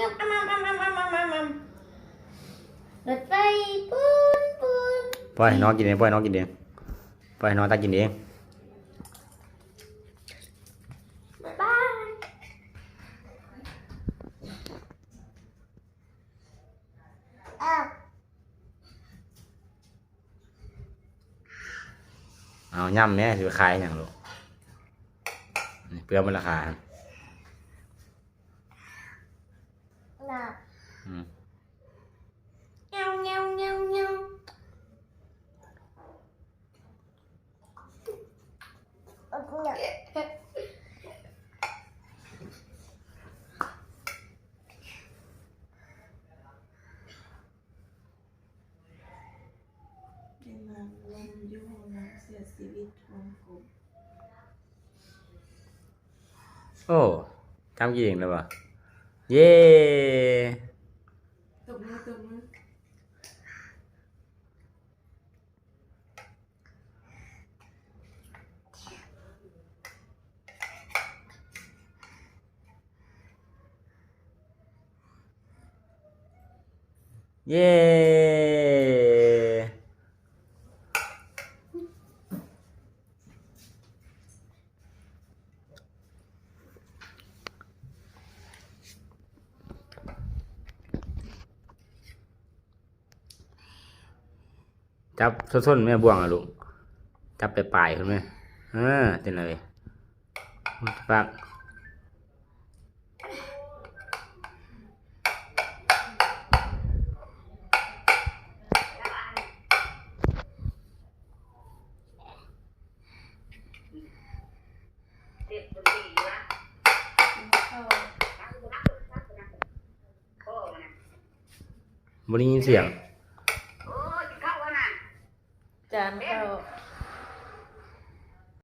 ລົດໄຟປູນໆ. ປ່ອຍໃຫ້ນ້ອງກິນເອງ, ປ່ອຍໃຫ້ນ້ອງກິນເອງ, ປ່ອຍໃຫ້ນ້ອງຕັກກິນເອງ. ບາຍບາຍ. ເອົາ ຫຍ້ຳແມ້ ຊິໄປຂາຍຫຍັງລູກ? ນີ້ ເປືອງເບິດລະຂາ. ອືມ. ໂອ້ ຈຳກິນເອງແລ້ວບໍ່? ເຢ້ ຕົບມື ຕົບມື. ເຢ້ ຈັບຊົນໆແມ່ ບ່ວງອະລູກ ຈັບປາຍໆພຸ້ນແມ່. ເອີ ເປັນໄດ? ປາກ. ບໍ່ໄດ້ຍິນສຽງ. ໂອ້ຍ ກິນເຂົ້າແລ້ວນະ ຈານເຂົ້າ.